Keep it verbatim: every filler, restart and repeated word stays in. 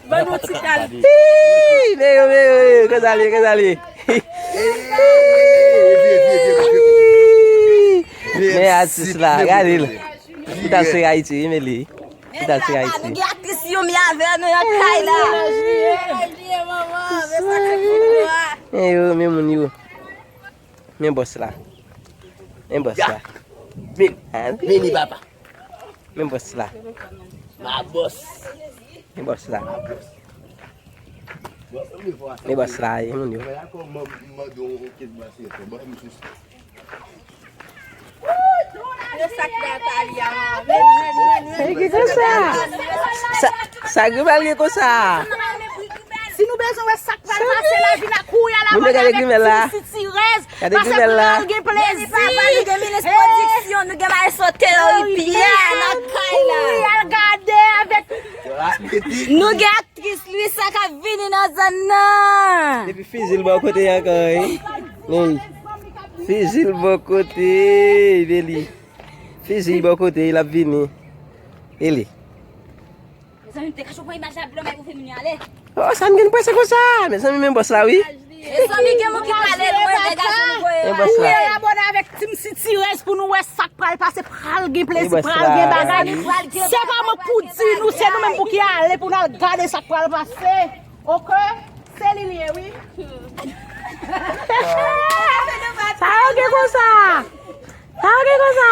Ban nou ti kal. Ii, men yo, men yo, men yo, konsa l ye, konsa l ye. Ii, men atis la, gade l. Li t al sere Ayiti, wi, men li. Li t al sere Ayiti. Nou gen aktris Youmi avè nou nan kay la. Men yo, men moun yo. Men bòs la. Men bòs la. Vini. Vini, papa. Men bòs la. Ma bòs. Men bòs la. Men bòs la, e moun yo. Sa, sa ki pral gen konsa? Si nou bezwen wè sa k pral pase la, vin ak kouri a la. Moun yo gade grimèl la. Gade grimèl la. Pral gen plezi. Nou gen minis pwodiksyon, nou gen maestro Terry Pierre nan kay la. Kouri al gade avèk. Nou gen aktris Luisa k ap vini nan zòn nan. Epi fizi l bò kote ankò, wi. Wi. Fizi l bò kote, Beli. Fizi l bò kote, l ap vini. Eli. Mezanmi, m te kache pran imaj la blo, men pou fè moun yo ale. Oh, sa n gen prese konsa? Mezanmi, men bòs la, wi. Mezanmi, gen moun ki prale lwen, men gason nou voye. Men bòs la. Abòne avèk Team City Rez pou nou wè sa k pral pase, pral gen plezi, pral gen bagay. Se pa mwen k pou di nou, se nou menm pou ki ale pou n al gade sa k pral pase. Oke? Se li l ye, wi. Sa yo gen konsa? Sa yo gen konsa?